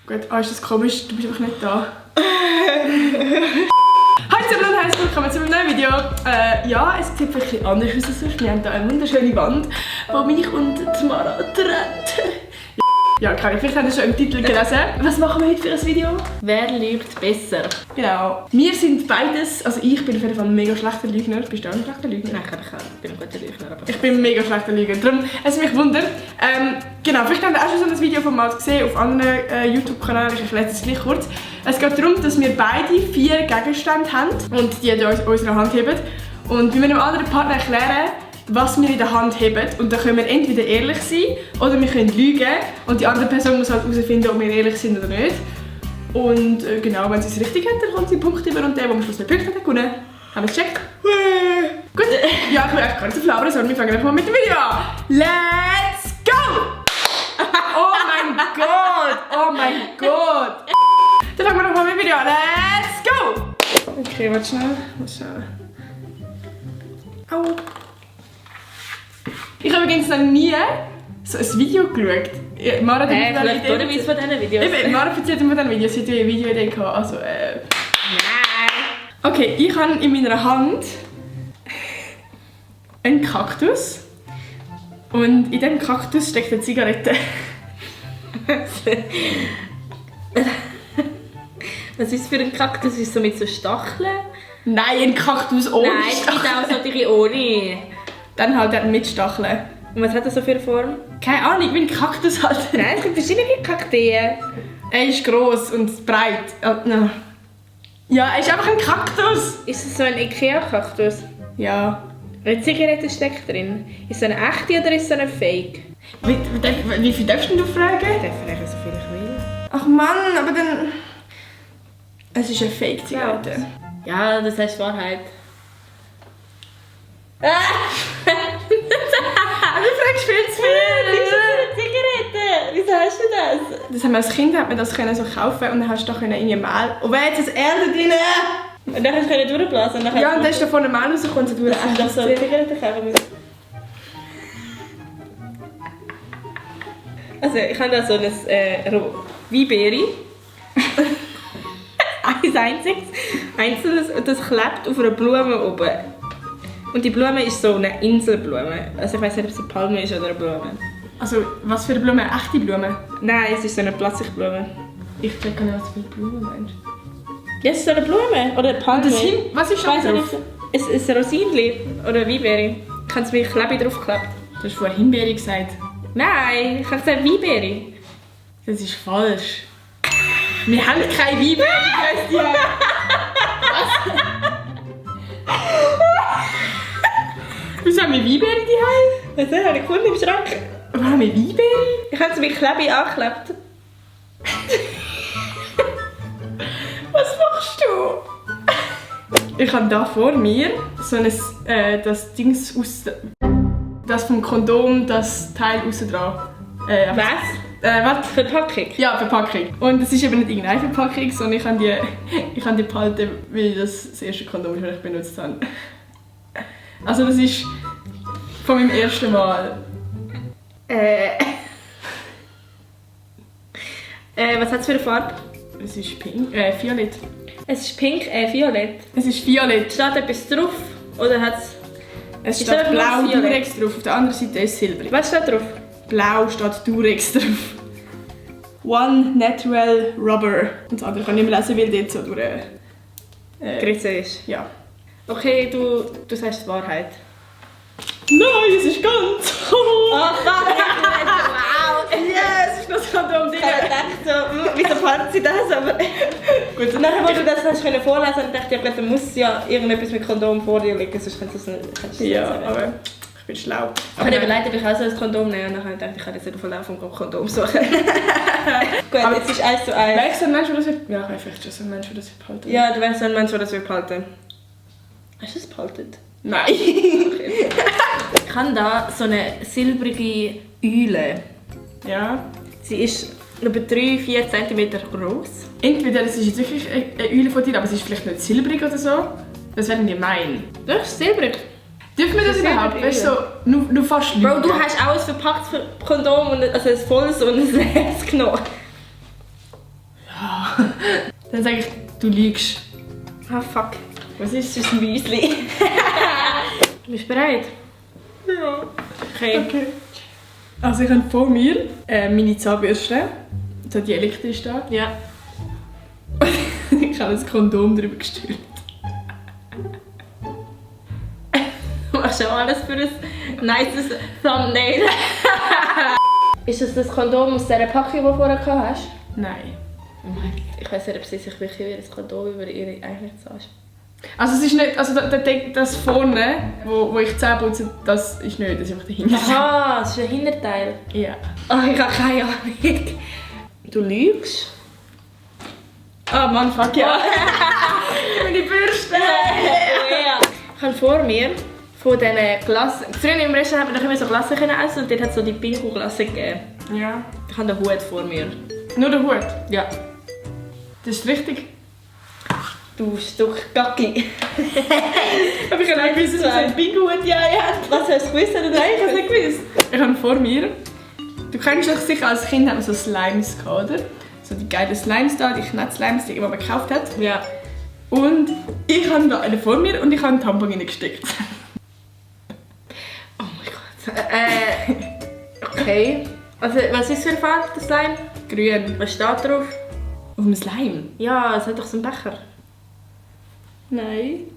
Gut, ist das komisch? Du bist einfach nicht da. Hallo zusammen und herzlich willkommen zu einem neuen Video. Ja, es sieht wirklich anders aus als sonst. Wir haben hier eine wunderschöne Wand, wo mich und Tamara trennt. Ja, keine, vielleicht habt ihr schon im Titel gelesen. Was machen wir heute für ein Video? Wer lügt besser? Genau. Wir sind beides, also ich bin auf jeden Fall ein mega schlechter Lügner. Bist du auch ein schlechter Lügner? Nein, ich bin ein guter Lügner. Aber Ich bin ein mega schlechter Lügner. Darum, es mich wundert. Genau, vielleicht habt ihr auch schon so ein Video von mal gesehen auf anderen YouTube-Kanälen. Ich erkläre es gleich kurz. Es geht darum, dass wir beide 4 Gegenstände haben und die in unserer Hand haben. Und wir müssen dem anderen Partner erklären, was wir in der Hand haben. Und dann können wir entweder ehrlich sein oder wir können lügen. Und die andere Person muss halt herausfinden, ob wir ehrlich sind oder nicht. Und genau, wenn sie es richtig hat, dann kommt sie Punkte über und der am Schluss mehr Punkte hat gewonnen. Haben wir es gecheckt? Gut, ja, ich will echt gar nicht so viel labern, sondern wir fangen einfach mal mit dem Video an. Let's go! Oh mein Gott! Oh mein Gott! Dann fangen wir doch mal mit dem Video an. Let's go! Okay, warte schnell. Au. Ich habe übrigens noch nie so ein Video geschaut. Mara hat vielleicht oder wie von diesen Videos. Mara erzählt mir von diesen Videos, sie hat ja eine Videoidee gehabt. Also, Nein! Okay, ich habe in meiner Hand einen Kaktus. Und in diesem Kaktus steckt eine Zigarette. Was ist für ein Kaktus? Ist es so mit so Stacheln? Nein, ein Kaktus ohne Nein, es gibt Stacheln. auch solche ohne. Dann halt der mit Stacheln. Und was hat er so für eine Form? Keine Ahnung, wie ein Kaktus halt. Nein, es gibt verschiedene Kakteen. Er ist gross und breit. Ja, er ist einfach ein Kaktus. Ist es so ein Ikea-Kaktus? Ja. Eine Zigarette steckt drin. Ist es eine echte oder ist es eine Fake? Wie viel darfst du fragen? Ich darf fragen, so viel ich will. Ach Mann, aber dann... Es ist eine Fake-Zigarette. Ja, das heißt Wahrheit. Du fragst viel zu viel. Zigarette! Wieso hast du das? Das haben wir als Kind das können so kaufen und dann hast du doch in Mehl. Und wer hat das Erde drin? Und dann hast du durchblasen. Ja, und dann ist da vorne Mehl rausgekommen und du hast doch so eine Zigarette kaufen müssen. Also, ich habe da so ein Weinbeere. Einzelnes. Und das klebt auf einer Blume oben. Und die Blume ist so eine Inselblume. Also ich weiss nicht, ob es eine Palme ist oder eine Blume. Also, was für eine Blume? Eine echte Blume? Nein, es ist so eine Plastikblume. Ich check nicht, was für eine Blume meinst. Ja, es ist so eine Blume oder eine Palme. Was ist da drauf? Es ist ein Rosinli oder eine Weinbeere. Ich habe es wie Klebe draufgeklebt. Du hast vorhin Himbeere gesagt. Nein, ich habe gesagt Weinbeere. Das ist falsch. Wir haben keine Weinbeere, Christian. Wieso haben wir Weinbeere daheim? Das habe ich gefunden im Schrank. Aber haben wir Weinbeere? Ich habe es wie Klebe angeklebt. Was machst du? Ich habe da vor mir so ein, das Dings aus... Das vom Kondom, das Teil aussen dran. Was? Was? Verpackung? Ja, Verpackung. Und es ist eben nicht irgendeine Verpackung, sondern ich habe die behalten, weil das erste Kondom ist, das ich benutzt habe. Also das ist von meinem ersten Mal. Was hat es für eine Farbe? Es ist pink, violett. Es ist pink, violett. Es ist violett. Steht etwas drauf? Oder hat Es Ist steht einfach blau nur violett? Durex drauf, auf der anderen Seite ist silbrig. Was steht drauf? Blau steht Durex drauf. One Natural Rubber. Und das andere kann ich nicht mehr lesen, weil dort so durch... Gerissen ist. Ja. Okay, du sagst die Wahrheit. Nein, es ist ganz... Oh fuck! Wow! Yes, ist das Kondom drin. Ich dachte so, wieso fand sie das? Aber gut, und nachher, als du das hast können vorlesen konntest, dachte ich, da muss ja irgendetwas mit Kondom vor dir liegen, sonst kannst du es nicht Ja, sagen. aber ich bin schlau. Ich habe überlegt, ob ich auch so ein Kondom nehme und dann dachte ich, ich kann jetzt nicht auf den Lauf vom Kondom suchen. Gut, Aber jetzt ist 1 zu 1. Wäre ich so ein Mensch, der das wird... Ja, vielleicht schon so ein Mensch, der das wird behalten. Ja, du wärst so ein Mensch, der das behalten. Hast du das behalten? Nein. Ich habe da so eine silbrige Eule. Ja. Sie ist etwa 3-4 cm groß. Entweder es ist jetzt wirklich eine Eule von dir, aber es ist vielleicht nicht silbrig oder so. Das wäre nicht mein. Das ist silbrig. Dürfen wir das Das ist überhaupt? silbrig, Weißt du, so, nur fast Bro, lügen. du hast auch ein verpacktes Kondom, und also ein volles und ein leeres genommen. Dann sage ich, du lügst. Ah, fuck. Was ist das? Ein Müsli. Bist du bereit? Ja. Okay. Also ich habe vor mir meine Zahnbürste, so die elektrisch da. Ja. Ich habe ein Kondom drüber gestülpt. Du machst auch alles für ein nices Thumbnail. Ist das Kondom aus dieser Packung, die du vorher gehabt hast? Nein. Oh mein Gott, ich weiss nicht, ob sie sich wirklich wie ein Kondom über ihre eigene Zahn. Also es ist nicht, also das vorne, wo ich die Zähne putze, das ist nicht, das ist einfach dahinter. Aha, das ist ein Hinterteil. Ja. Oh, ich habe keine Ahnung. Du lügst? Ah Mann, fuck ja. Meine Bürste! Ja. Ich habe vor mir von diesen Glassen... Früher im Restaurant haben wir immer so Glassen essen und dort hat es so die Pinko-Glasse gegeben. Ja. Ich habe den Hut vor mir. Nur der Hut? Ja. Das ist richtig. Du Stück Gacki. Aber ich habe nicht gewusst, dass es einen Pinguin ja hat. Was hast du gewusst oder Nein, ich habe es nicht gewusst. Ich habe vor mir... Du kennst doch sicher, als Kind haben wir so Slimes gehabt, oder? So die geilen Slimes da, die Knett-Slimes, die man gekauft hat. Ja. Und ich habe da eine vor mir und ich habe einen Tampon reingesteckt. Oh mein Gott. Okay. Also, was ist für eine Farbe, das Slime? Grün. Was steht drauf? Auf dem Slime? Ja, es hat doch so einen Becher. Nein.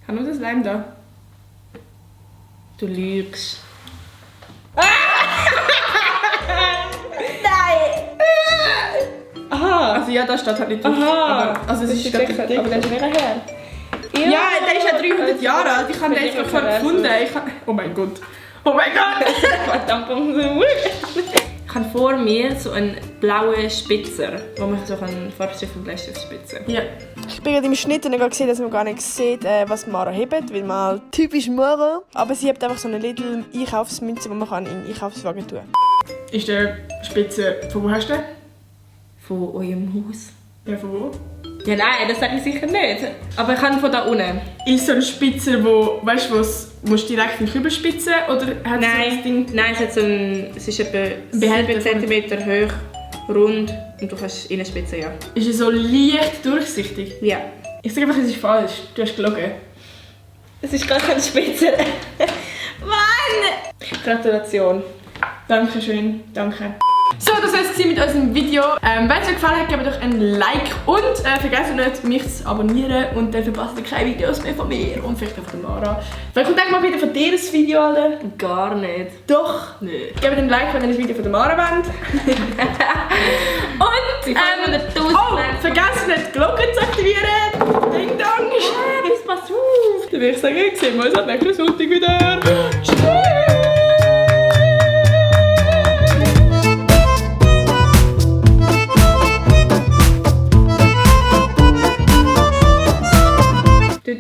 Ich habe nur das Slime da. Du lügst. Aha! Also ja, da steht halt nicht drauf. Aha! Aber, also es ist Becher. gerade Aber der ist mega her. Ja, der ist ja 300 Jahre alt. Ich habe den jetzt gerade gefunden. Oh mein Gott. Oh mein Gott! Tampon so. Ich habe vor mir so einen blauen Spitzer, wo man so einen Farbstift und Bleistift spitzen kann. Ja. Ich bin gerade im Schnitt und ich habe gesehen, dass man gar nicht sieht, was Mara hebt, weil man halt typisch Mara. Aber sie hat einfach so eine Lidl Einkaufsmünze, die man kann in den Einkaufswagen tun kann. Ist der Spitze... Von wo hast du den? Von eurem Haus. Ja, von wo? Ja, nein, das sage ich sicher nicht. Aber ich habe von da unten. Ist so ein Spitzer, wo... Weißt du, musst du direkt in den Kübel spitzen? Oder hat so das Ding... Nein, es ist etwa Behälter 7 cm hoch, rund und du kannst reinspitzen, ja. Ist er so leicht durchsichtig? Ja. Ich sage einfach, es ist falsch. Du hast gelogen. Es ist gar kein Spitzer. Mann! Gratulation. Dankeschön. Danke. So, das war es mit unserem Video. Wenn es euch gefallen hat, gebt doch ein Like und vergesst nicht, mich zu abonnieren und dann verpasst ihr keine Videos mehr von mir und vielleicht auch von Mara. Vielleicht kommt auch mal wieder von dir ein Video, Alter. Gar nicht. Doch. Nicht. Gebt ein Like, wenn ihr ein Video von der Mara wollt. Und oh, vergesst nicht, die Glocke zu aktivieren. Ding dong. Bis pass auf. Dann würde ich sagen, sehen wir uns am nächsten Sonntag wieder. Tschüss. Du